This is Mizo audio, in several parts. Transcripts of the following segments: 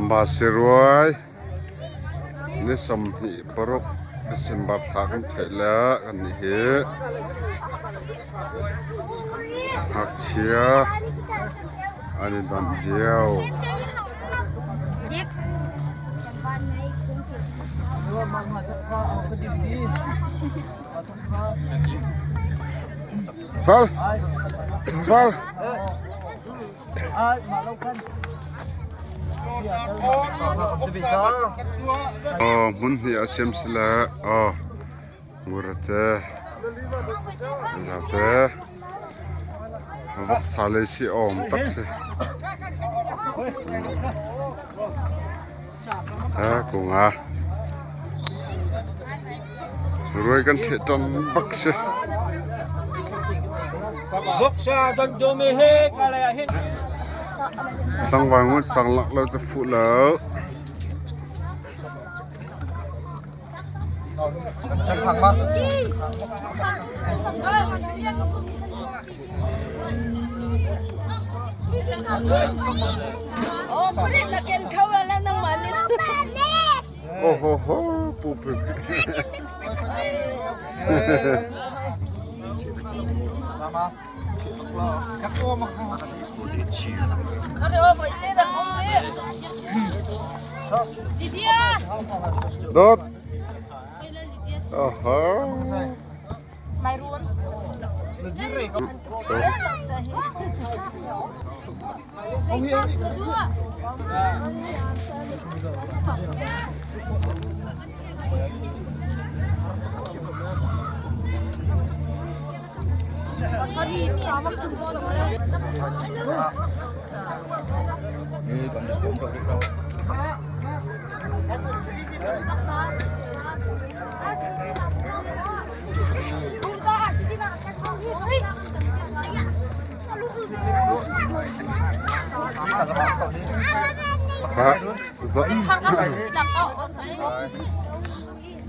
Masiruai ni 26 December thla kan theih le kan nih hi ngakchia an i banh lio. Fal fal. Aw hmun hnih a siam si le aw ngur a te zau te voksa lei si awm tak si a kunga ruai kan ṭheh ṭan bak si. Tlangval ngun sang lak lo cu fuh lo. Oh ho ho pu pu. Dot. Oh ho. So.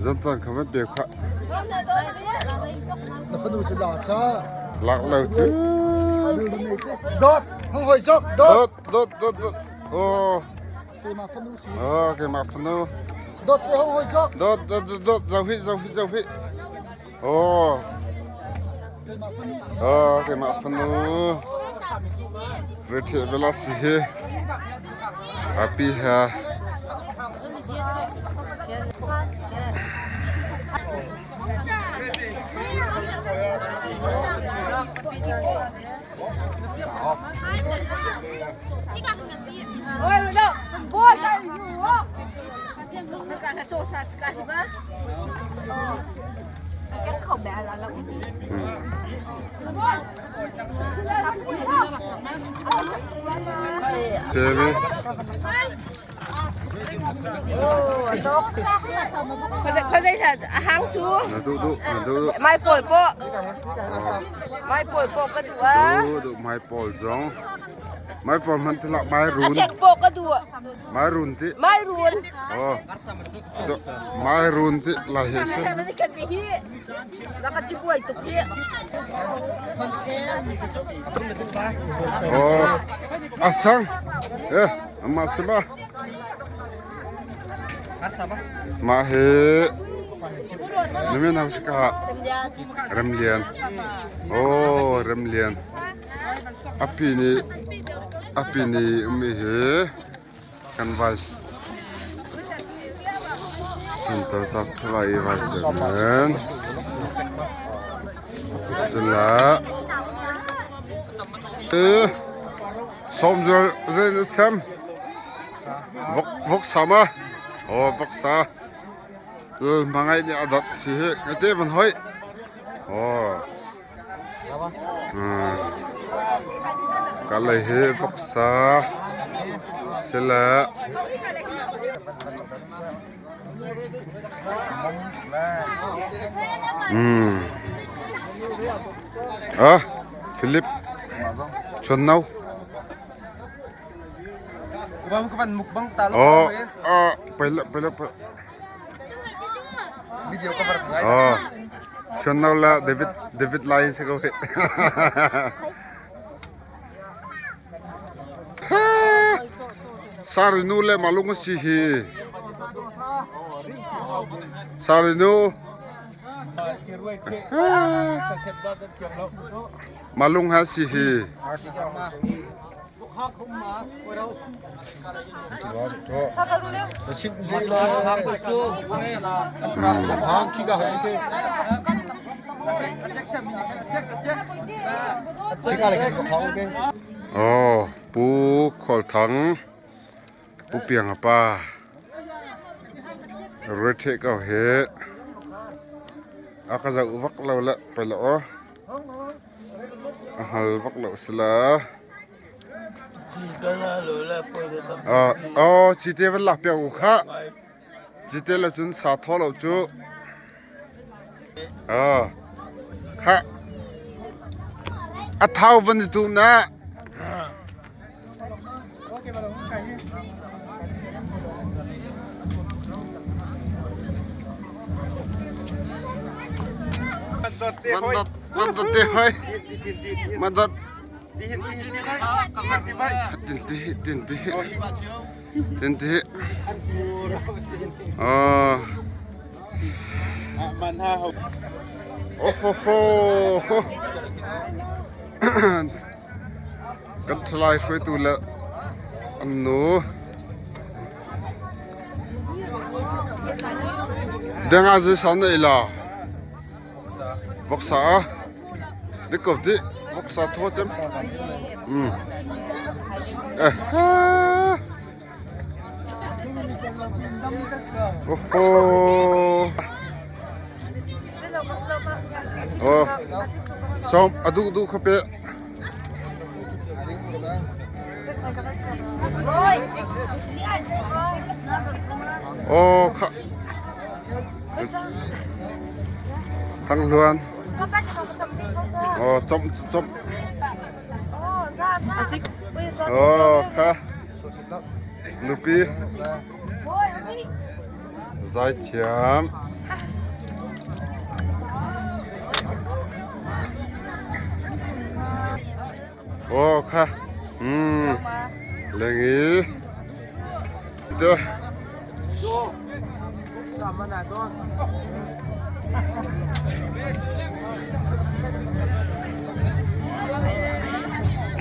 Zan kha van pe kha. Na fanu cu la cha. Lak lo cu. Dot, hong hoi chok, dot. Dot, dot, dot, dot. Oh. Keimah fanu si. Oh, keimah fanu. Dot te hong hoi chok. Dot, dot, dot, dot, zau hi, zau hi, zau hi. Oh. Oh, keimah fanu. Retheh bela si hi. Api ha. Temi. Hang cu. Na duh duh, na duh duh. Mai pawl pawh. Mai pawl pawh ka duh a. Duh duh mai pawl zong. Mai pawl hman tilak mai run. A chek pawh ka duh. Mai run ti. Mai run. Oh. Mai run ti lai he si. Na ka ti buai tuk hi. Oh. Astang. Eh, ama sima. Mah hi na min hau si ka Remlian. Oh, Remlian. Api nih api nih umi hi kan vice center tar thulai i vice chairman Sila eh som zual zei na sem Vok voksa ma? Aw voksa. Hmangaih nih a dot si hi ngate van hoi. Aw. Ka lei hi voksa sile Hmm. Ah, Philip. Chuan no. Oh, oh, pala pala pala. Video cover ngai. Oh. Chuan no la David David Lai se ko he. Sari nu le malung a si hi. Sari nu. Malung ha si hi. Aw Pu Khual Thang Pu Piang a pa Ruaitheh ko hi a ka zoh vak lo le pei lo aw a hngal vak lo si la. Aw cite van lak piak u khah. Cite lo cun sa thaw lo cu. Khah. A thau van i tuh na. Man dot te hoi. Man dot. Kan ṭhalai hruaitu le an nu deng ah zei sa na ei la? Voksa a dik ko ti voksa thaw cem. Mm. Eh. Oho. Oh. Som adu du kha pe. Oh kha. Thang Hluan. Aw chomh chomh. Aw kha. Nupi. Zaithiam. Aw kha. Lengi. Te.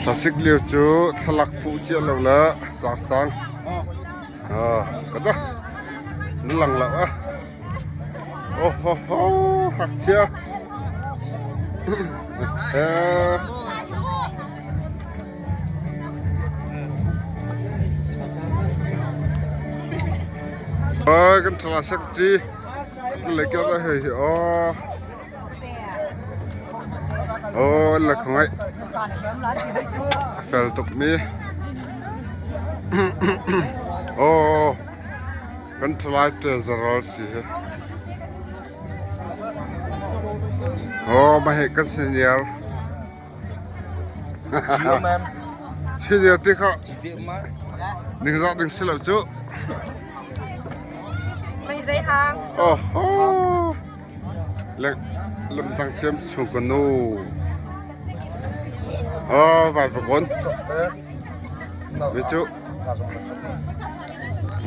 Thlasik lio cu thlalak fuh cia lo le sangsang. Ka da. Na lang lo ah. Oh ho ho, ngakchia. Eh. Oi, kan thala sak ti. Le kya da hei hi o. Oh, la khongai. Fel tuk mi. Oh, kan thalai te zaral si he. Oh, ma he kan senior. Senior ti kha ningzak ding si lo cu. Oh ho. Le lam cang cem chung ka nu. Oh vai vagon. Mi cu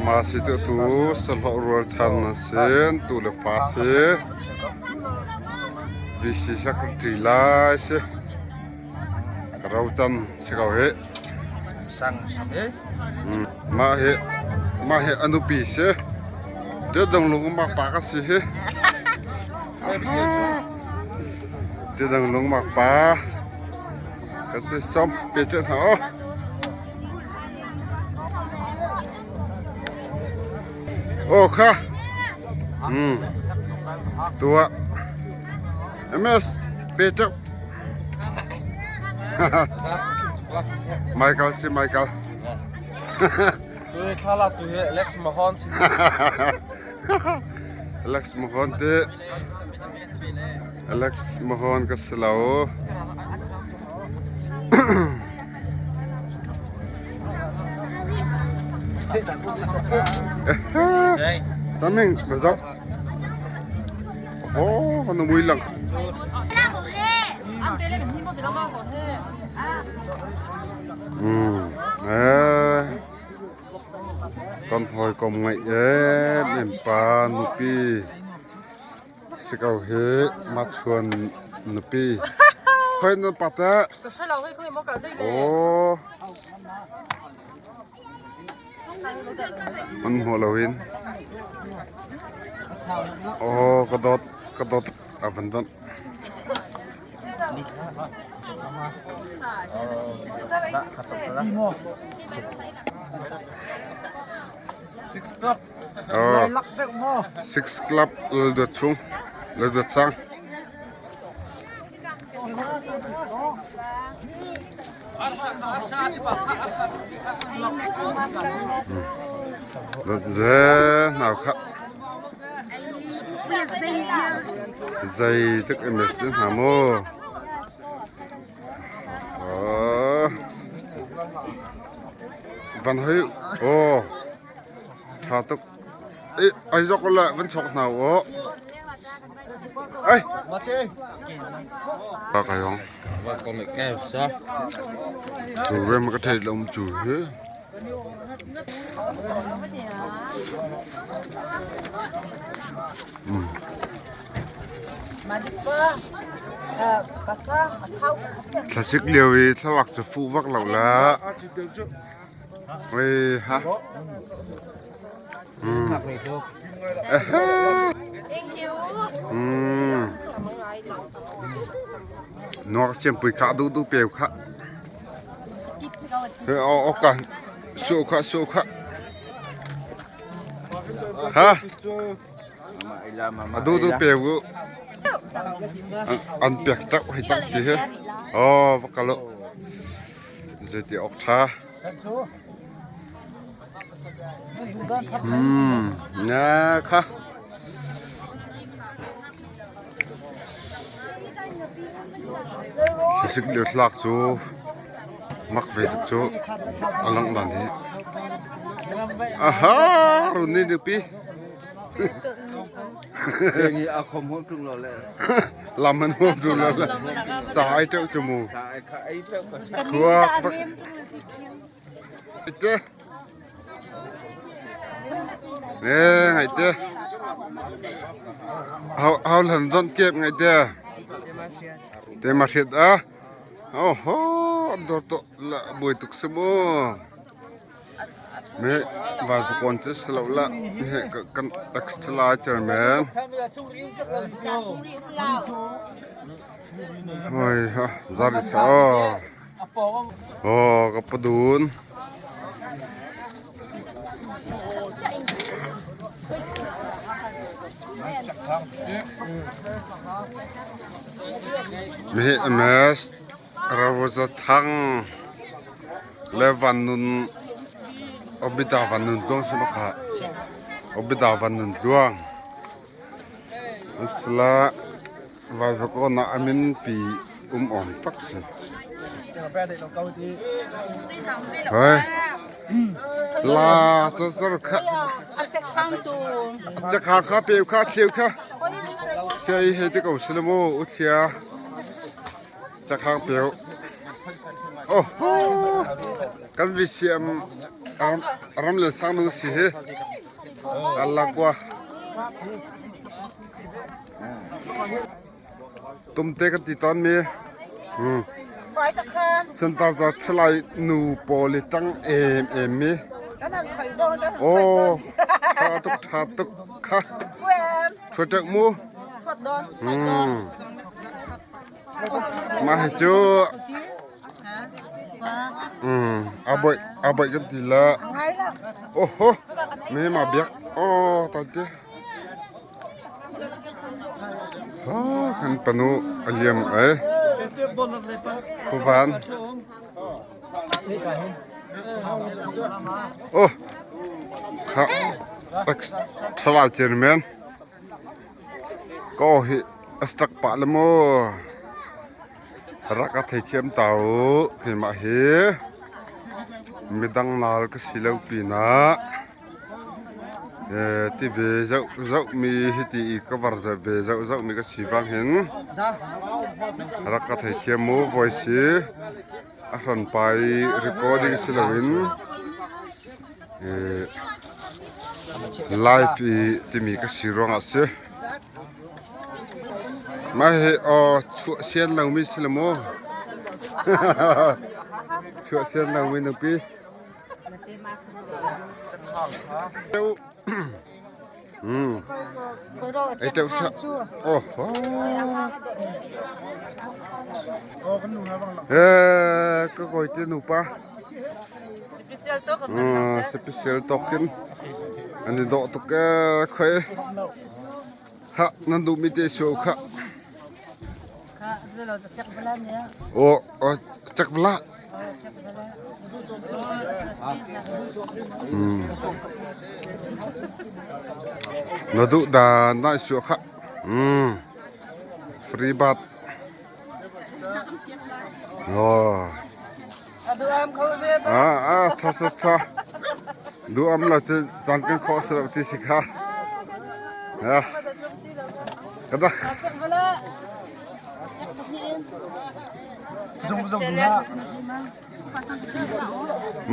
ma si tu tu sahlawh rual chan na sin tu le fa si. VC secretary lai si. Rochan si ko hi. Sang sam e. Mah hi mah hi a nupi si. Dong lung mak pa ka si hi. Dong lung mak pa. Ka si som pe chen ha o. Oh kha. Tua. MS Peter. Michael si Michael. Tu thla tu hi Alex Mahon si. Alex Mahon te Alex Mahon ka si lo. Saming mazau. Oh, na mui lang. Eh. Kan hawikom ngaih em em pa nupi si ko hi Machuan nupi. Khoi nan pa teh? Aw. An hmuh loin. Aw ka dawt ka dawt a van donh. Six Club. Oh. Six Club lal duat chung lal duat sang. Ze nau kha. Zei tuk em te hna mu. Van hoi oh tha tuk. Ai zok la van chok hna u. Ai. Ka kai hong. Chu rem ka thei lom chu hi. Thlasik lio i thlalak cu fuh vak lo la. Oi ha. Nuak siampui kha duh duh peu kha. O ka su kha su kha. Ha. A duh duh peu u. An pek tak hei cang si he. Oh va kal u. Zeiti awk tha. Na kha. Sisik lio thlak cu mak ve tuk cu a langh dan hi. Aha, run ni nupi. Lam an huam ṭung lo le. Sa ai ṭeuh cu mu. Khuak bak. Te. Nge ngai te. Hau hau hlan zon kep ngai te. Te ma hriat a. Oh ho, dor to la buai tuk se mu. Me vai kon che se lo la he kan extra chairman. Oi ha, zari sa. Oh, ka padun. Mihi MS Rawaza Thang le Van Nun Obita Van Nun Tluang si bak ha Obita Van Nun Tluang Sala Vaivakawn ah a min pi um awm tak si. Hoi. La char char kha. Chakha kha peu kha thliu kha. Sei he te ko silamo u thlia. Chakhang peu. Oh ho. Kan vi siam ram le sang nu si hi. Alakwa. Tumte kan ti tawnmi Center za ṭhalai nu pawl i ṭang emem mi. Aw, ṭha tuk ṭha tuk kha. Ṭhuat ṭek mu. Mah hi cu a boih kan ti la. Oho, me ma biak. Aw, tante. Kan panu a liam ai. Pu Van. Oh, kha thalai chairman. Ko hi a stuck pah le mu. Rak a thei thiam ta u. Keimah hi midang nal ka si lo pinah. Ti ve zohmi hiti i ka var ve zohmi ka si vang hin rak ka theithiam mu voice hi a hranpa i recording si loin. Live i timi ka si ruangah si. Mah hi aw chuah sian lomi si le mu. Chuah sian lomi nupi. Ei teuh sa. Oh. Eh, ka koi te nupa. Special tokin an i dawh tuk ee khoi. Ha nan duh mi te su kha. Oh, oh, chek vla. Na duh da na su kha. Free bat. Oh. Ah, ah, tha tha tha. Du am lo cu caan kan khawh si lo ti si kha. Ah. Kada.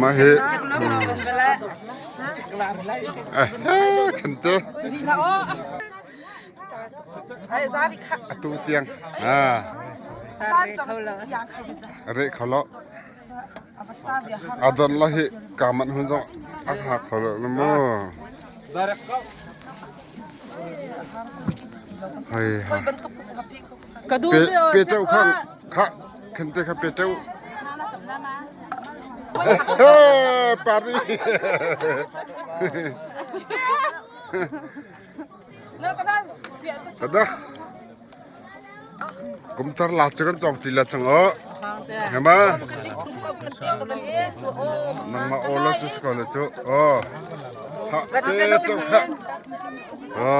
Mah hi kan te. Atu tiang. Ah. Re kho lo. Adon la hi kaman hun zong a ha kho lo na mu. Hei ha. Pe pe chau khang kha khan te kha pe chau. Pari. Kada. Kumthar la chu kan chong ti la chang o. Hema. Nangma o la chu ko la chu. O. Ha te chau kha. O.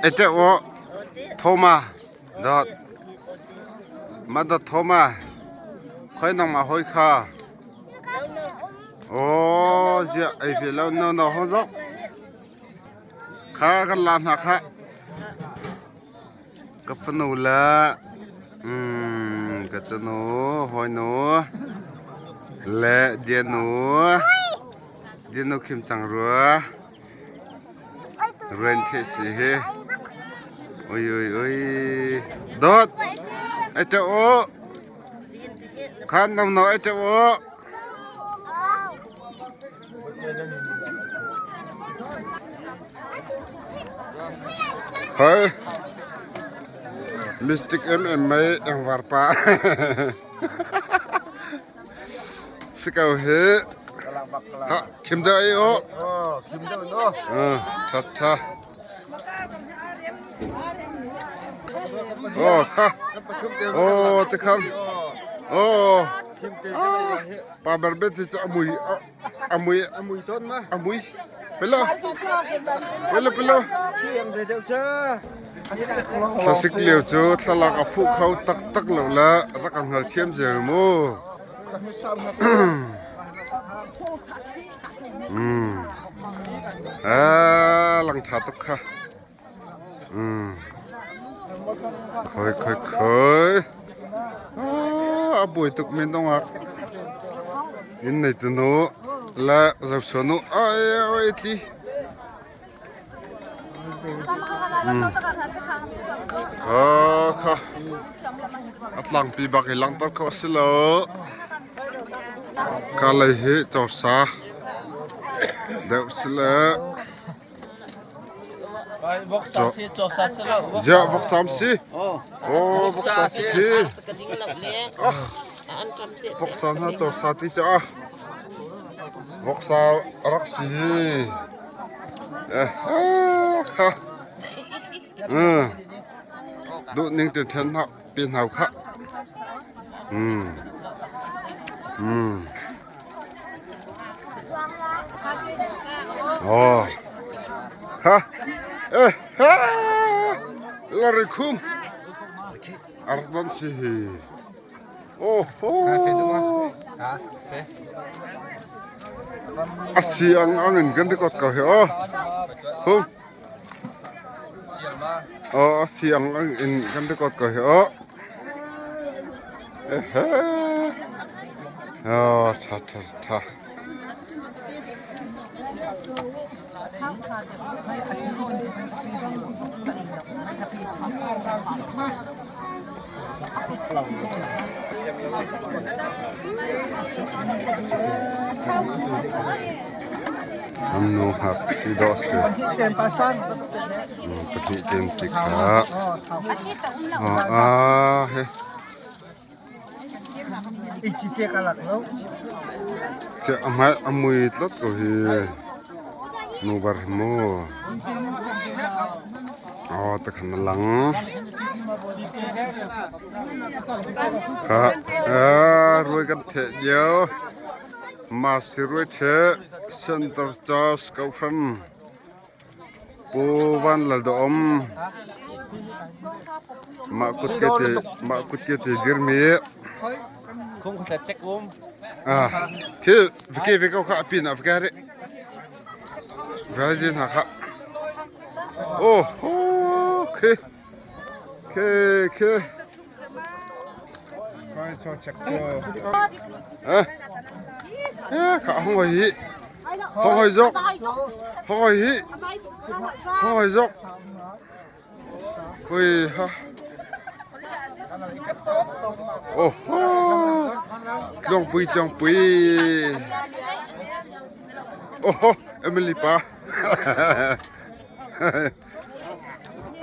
Ete o Thoma dot ma dot Thoma khoi nang ma hoi kha o zia ei ve lo no no ho zok kha kan la hna kha ka fanu la um ka tanu hoi nu le dia nu dia nu khim chang rua Ren the si hi. Oi oi oi. Dot. Ai chau o. Khan nong no ai chau o. Hoi. Mystic em em mai ang var pa. Si ko hi. Ha, khim deuh ai o. Khim deuh no. Tha tha. Oh, kha. Oh, te kham. Oh. Pa ber bet ti cha amui amui amui ton ma. Amui. Pelo. Pelo pelo. Kiang ve deuh cha. Thlasik lio cu thlalak a fuh kho taktak lo le rak a hngalthiam zel mu. Ah, lang ṭha tuk kha. Khoi khoi khoi. Ah, a buai tuk men dongak. Inn nei tunu le zosuanu ai ai tli. Kha a tlangpi bak i langhter khawh a si lo. Ka lei hi cawsa deuh si le Ziah voksa si? Oh, voksa si khi. Voksa hna cawsa ti caah voksa rak si hi. Kha duh ning te ṭhen hna pe hna kha. Oh. Kha. Eh ha. Lari khum. Ardon si hi. Oh ho. A si ang ang in kan record ko hi oh. Hum. Oh, a si ang ang in kan record ko hi oh. Eh he. Aw tha tha tha. An nu hngak si dawh si. Pahnih ten ti kha. Ah he. Khi a hmai a mui tlat ko hi. Nu bar hi mu. Aw takhan a lang. Kha ruai kan theh lio. Masi ruai theh Center Church Kohhran Pu Van Lal Dawm mah kutke te mah kutke te dirmi ah khi vike ve ko kha pin ah vike ri Brazil hna kha oh ho khi khi khi Eh eh kha hong hoi hi hong hoi zok hong hoi hi hong hoi zok hui ha oh ho tlong pui tlong pui oh Emily pa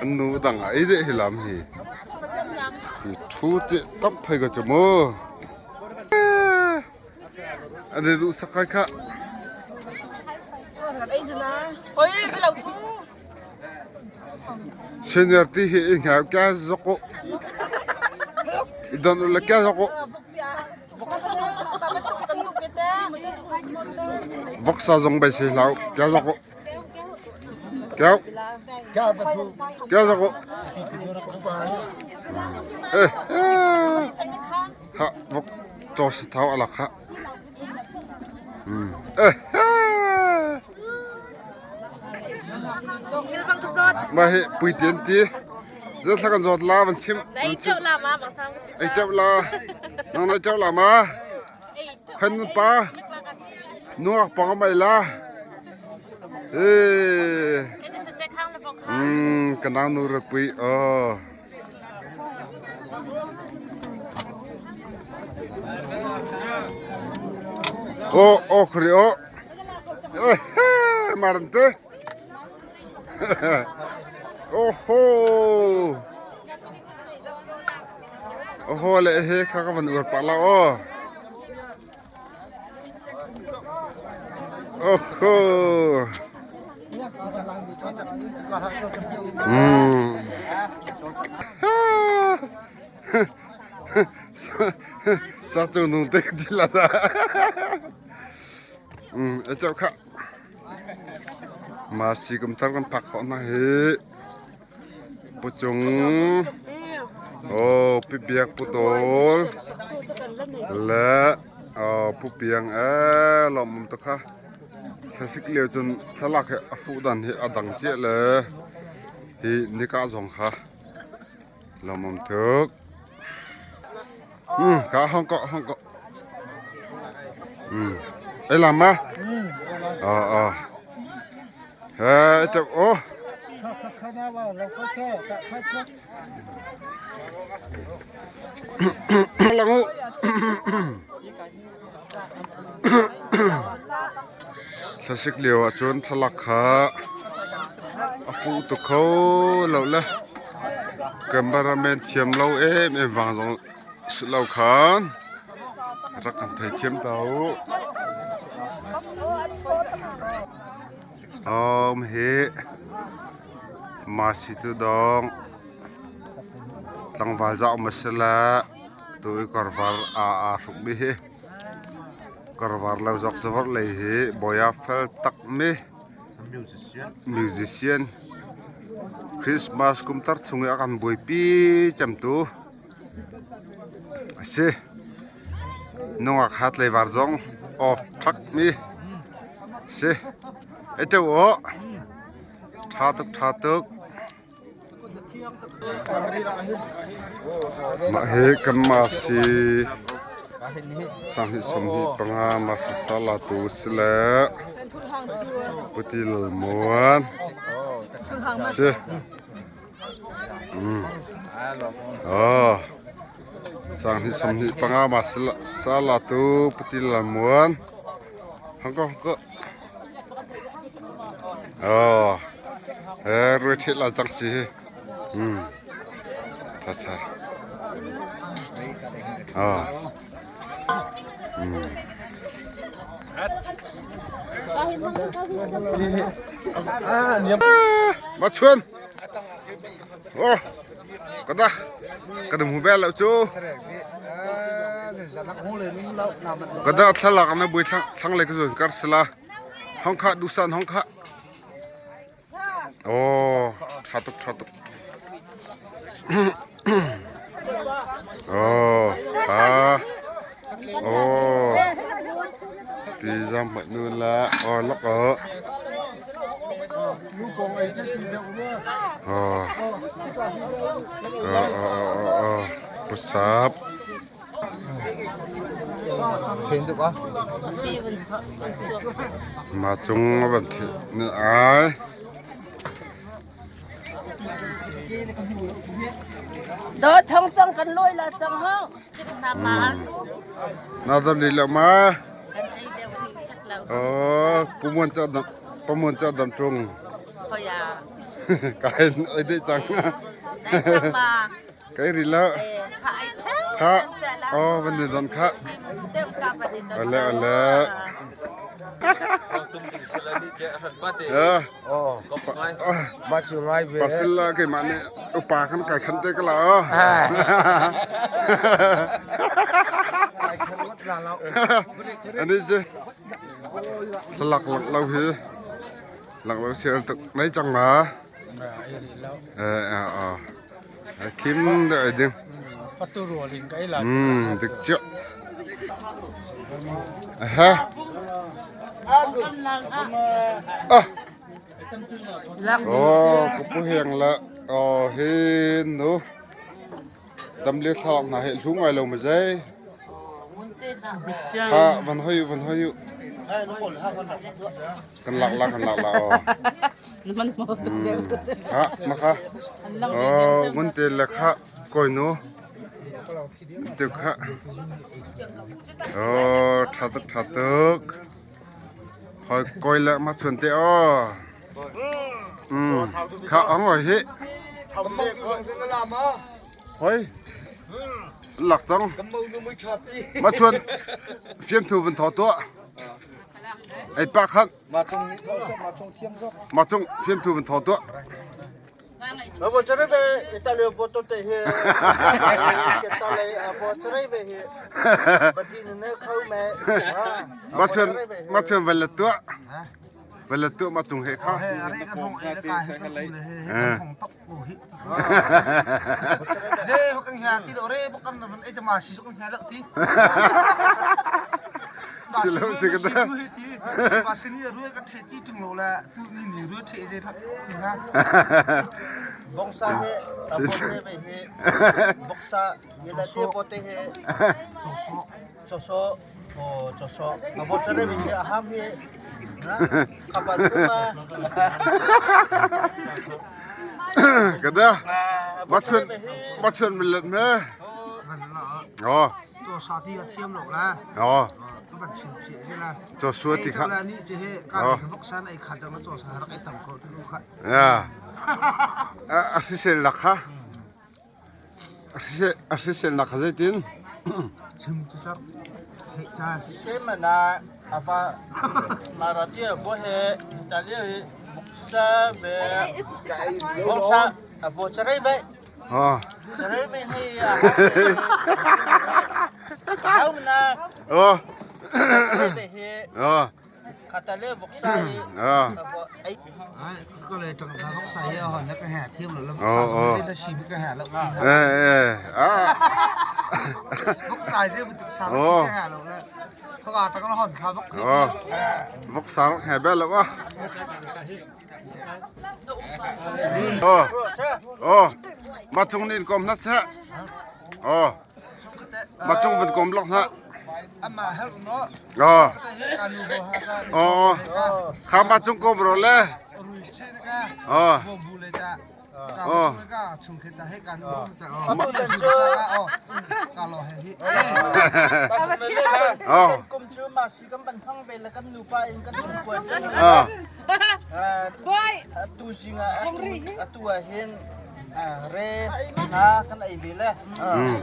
An nu dang ai deh hi lam hi. Thu te tap phei ka chu mu. An duh sak kai kha. Senior ti hi i ngau kya zok u. I don u le kya zok u. Voksa zong bai se hlau kya zok u. Kéo. Kéo ra cô. Ê, Ha, vok cho si thau alak ha. Ê, Ma hi pui tien ti. Zan thla kan zawt la van chim. Ei cheu la ma bang thang. Ei cheu la. Nang nai cheu la ma. Khan pa. Nuak pang mai la. Ka nau nu rat pui aw. Aw aw khuri aw. Maran te. Oho. Oho le he kha ka van ur pa la aw. Oho. Sa tu nung te ti la da. E chau kha. Ma si kum thar kan phak khawh hna hi. Pu Cung, aw Pi Biak Pu Dawl le aw Pu Piang ee lawmawm tuk kha. Thlasik lio cun thlalak hi a fuh dan hi a dang ciah le hi nika zong kha lawmawm tuk. Ka hong ko hong ko. Ei lam ma? Ờ ờ. He chụp ô. Lang u. Thlasik lio ahcun thlalak kha a fuh tuk kho lo le cameraman thiam lo em em vang zong si lo khan rak kan thei thiam to. Om hi masi tu dong tlangval zau ma si le tu i korvar a aa hruk mi hi Karvar lo zawk zawrh lei hi bawia fel takmi musician Christmas kum tar chung i a kan buaipi cemtu a si. Nungak hat leivar zong off ṭhakmi si. Atu aw ṭha tuk ṭha tuk. Mah hi kanmah si. Sanghnih 25 Masisa latu si le Puti Lalmuan si. Oh. Sanghnih 25 Masisa latu Puti Lalmuan. Hong Kong ko. Oh. Eh, ruai thit la cang si hi. Tha tha. Oh. Ma chuan. Oh. Kada. Kada mu bel lo cu. Kada thlalak na bui thlang le ka zun kar sila. Hong kha dusan hong kha. Aw, ṭha tuk, ṭha tuk. Aw, ha. Aw. Ti zam hmai nu la. Aw, lok aw. Aw. Aw, aw, aw, aw. Pusap. Mah cung a van thih ni ai. Do thong cang kan lawi la cang ho. Na ma. Na dam li lo ma. Oh, pumuan cha dam pamuan cha dam trung. Khoya. Kai ai de chang. Kai ri la. Kha. Oh, van ni don kha. Ale ale. Pasil la ke mane upa kan kai khan te ka la. Ani che. Lak lak lo hi. Lak lo sial tuk nei chang ma. Eh ah. Kim deuh ai ding. Dik chiah. Aha. Ah. Oh, kupu heng la. Oh, hin nu. Dam le thlak na he hlu ngai lo ma zai. Ha, van hoi van hoi. Kan lak la kan lak la aw. Ha ma kha. Oh ngun te le kha koi nu. Tu kha. Oh tha tuk tha tuk. Khoi koi le ma chuan te aw. Um kha ong oi hi. Hoi. Lak cang. Ma chuan fiam thu vun tho tuah. Ei pa khan. Ma chung nih thawh sawh, ma chung thiam zawk. Ma chung fiam thu vun thaw tuah. Ma vo chare ve Italy vo to te hi. Italy vo chare ve hi. Badi ne khau me. Ma chuan ma chuan vel la tuah. Vel la tuah ma chung he kha. Re kan hia ti do re kan e ma si kan hia lo ti. Si lo si ka ta. Ma si ni ruai kan the ti tung lo la tu ni ni ruai the je thak si ha. Bongsa he bo te he boksa ye la te bo te he choso choso o choso abo chare bi he aham he kapan ma Kada ma chuan ma chuan min let me. Oh. Cho sa ti a thiam lo la. Oh. Ka van chim che je la. Cho sua ti kha. La ni che he ka ni bok san ai khat dang cho sa rak ai tam ko tu kha. Ya. A si sel la kha. A si a si sel na kha zeitin. Chim che char. He cha. Se mana ava marati vo he Italia boksa ve boksa avo charai ve Oh. charai ve hi au na Oh. charai ve hi Oh. khatale boksa hi Oh. avo ai ไอ้ก็เลยจังทางใส่เอาหันแล้วก็แห่เทียมแล้วแล้วใส่เส้นชีวิตก็แห่แล้ว Eh eh. Ah. บกใส่เส้นมันติดสารชีก็แห่แล้วแล้วเขาอาจจะก็หันขาบก Oh. Vok sa rak he bel wa. Oh. Oh. Ma chung nin kom na se. Oh. Ma chung vun kom lok na. Aw. Aw. Khama chung kom ro le. Aw. Aw. Aw. Aw. Tu zing ah atu ah hin re ha kan ei ve le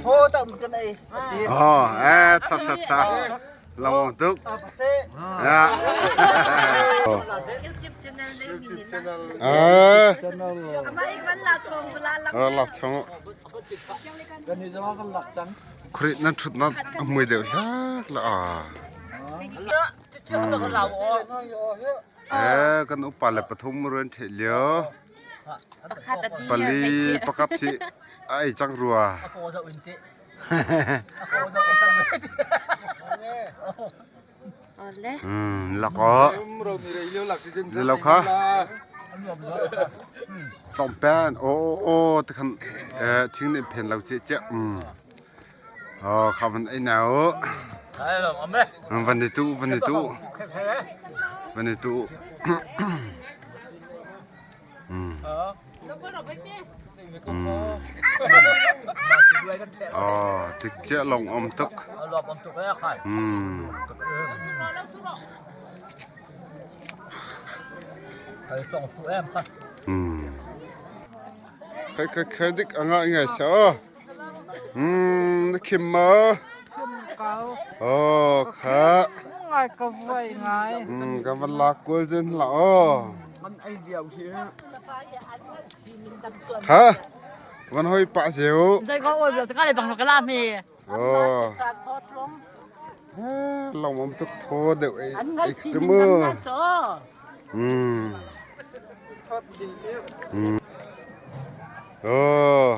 tho tak kan ei Oh, eh, tha tha tha. Lawng tuk. Ya. YouTube channel le mi ni na. Eh. Ama ik van la chong bula la. La chong. Khrit nan thut nan mui deuh hlak la a. Eh, kan upa le pathum ruan the lio. Pali pakhat hi a ei cang rua. Lak aw. Lo kha. Tlawmpen aw aw te khan thing nih phen lo che che. Aw kha van ei nau. Van ni tu van ni tu. Van ni tu. Tikhiah lawng um tuk. Khai khai khai dik a ngah ngai sa. Na khim ma? Oh, kha. Ngai ka vuai ngai. Ka van lak kual zen la oh. Man ai diau hi. Ha? Van hoi pa zeu. Dai ko oi ka le bang ka la mi. Oh. Long om tuk tho deuh ei ik chu mu. Oh.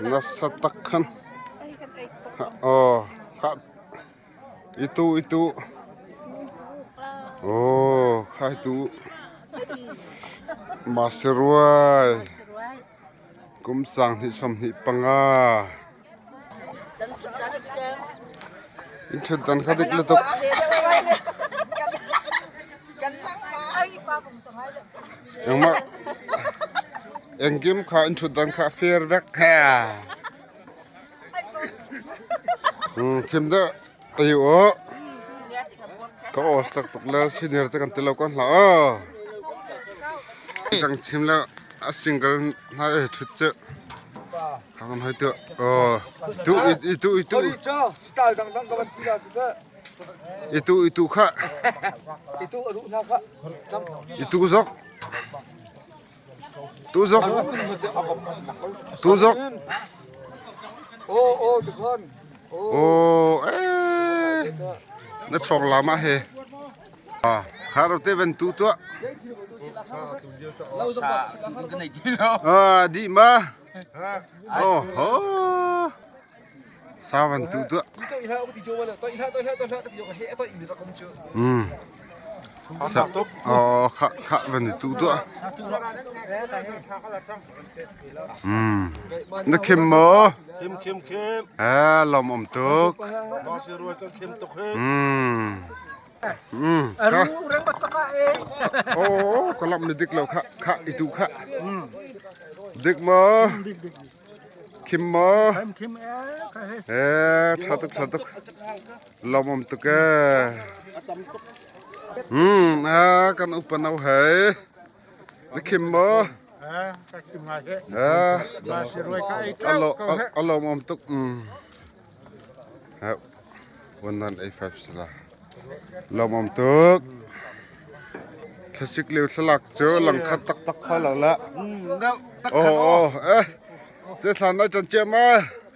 Nasa tak khan. Oh, kha itu itu. Oh, kha itu. Masiruai. Kum sang hnih 25. In ṭhutdan kha dik lutuk. Engmah engkim kha in ṭhutdan kha a fair vek. Khim deuh ayu aw. Ka os tak tuk le senior te kan ti lo kan hlah aw. Kang chim le a single hna e ṭhut cu. Kang hoi tu. Oh, tu itu itu. Style dangdang ka van ti la cu teh. Itu itu kha. Itu aduh na kha. Itu zok. Tu zok. Tu zok. Oh oh tu khan. Oh eh. Na chok lama he. Ah, kharo te van tu tua. Ah, di ma. Oh ho. Sa van tu tua. Sa oh kha kha van tu tua. Na khim maw? Khim khim khim. Eh, lawm um tuk. Ma si ruai kan khim tuk he. Kha. Oh, ka lam ni dik lo kha kha itu kha. Dik maw? Khim maw? Khim eh. Eh, tha tuk tha tuk. Lawm um tuk eh. Ah, kan upa nau hei. Na khim maw? Ka khim ngai he. Ah, Ma si ruai ka ei alo alo om tuk. Ha. 1985 sila. Lawm om tuk. Thlasik lio thlalak cu lang khat taktak kho lo la. Oh oh eh. Se thlan ai ṭan cia ma?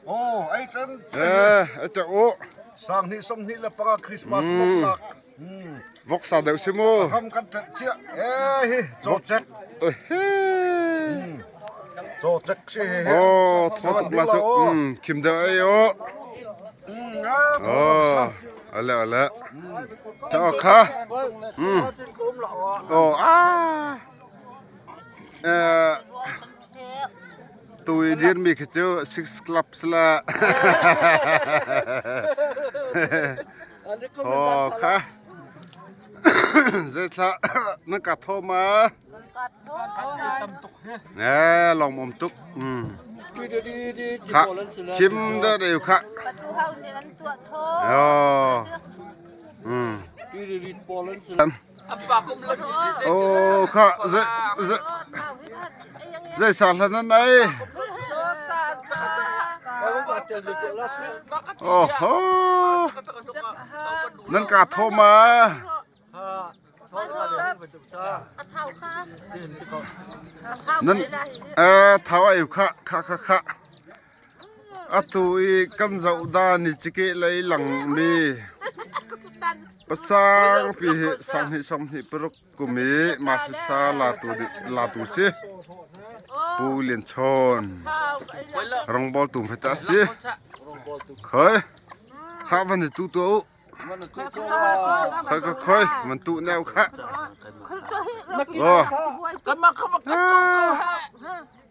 Oh, ai ṭan. Eh, ai ṭan u. Sang hnih som hnih le panga Christmas bok Voksa deuh si mu. Ram kan ṭanh cia. Eh hi, caw cek. Caw cek si he. Oh, tho tuk la cu. Khim deuh ai o. Oh, ale ale. Cha kha. Oh, ah. Eh, Tui dirmi khi cu Six Club sila. Oh kha zeithla nan ka tho ma eh lawm om tuk kha khim da deu kha oh oh kha ze ze zei sa hlan nan ai oh ho nan ka tho ma Nan thau ai kha kha kha kha. Atu i kan zoh dan i cike lei langmi pasang pi hi sanghnih sawmhnih paruk kum i Masisa latu latu si. Pu Lian Chawn rongbawltu hmete a si. Khoi kha van i tu tuah u. Khoi khoi khoi man tu neu kha. Oh.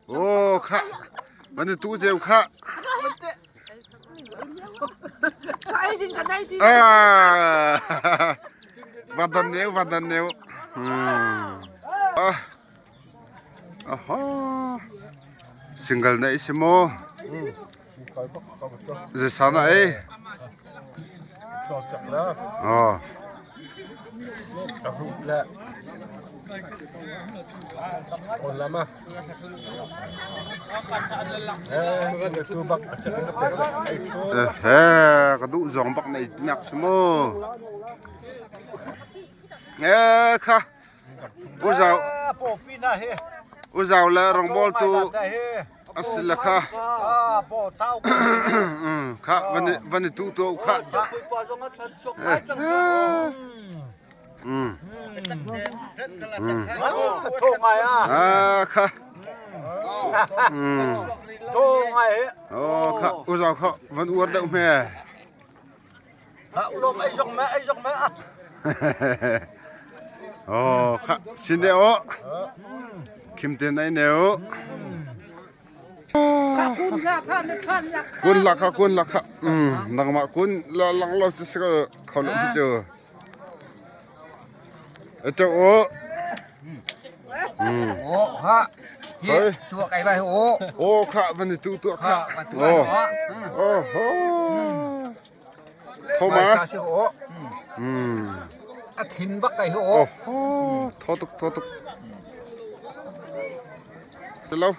Oh kha. Man tu zeu kha. Ah. Vadan neu vadan neu. Hmm. Ah. Aha. Single na isi mo. Zeisana ei? Oh. Eh, ka duh zawng bak na i nak si mu. Eh, kha. Uzau Uzau le rawngbawltu a si le kha kha van i tu tuah u kha. Kha. Kha uzau kha van uar deuh hme. Oh, kha sin de o. Khim te nai neu. Kun la kha kun la kha. Nangmah kun la lang lo chu se kho lo chu. Ito o. O ha. Hi tua kai lai o. O kha van tu tu kha. O. Oh ho. Tho ma. A thin bak kai ho. Oh ho. Tho tuk tho tuk. Hello.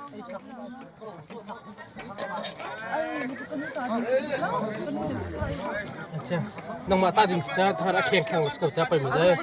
Nangmah ta ding cha thar a kheng khang ko ta pai ma zai.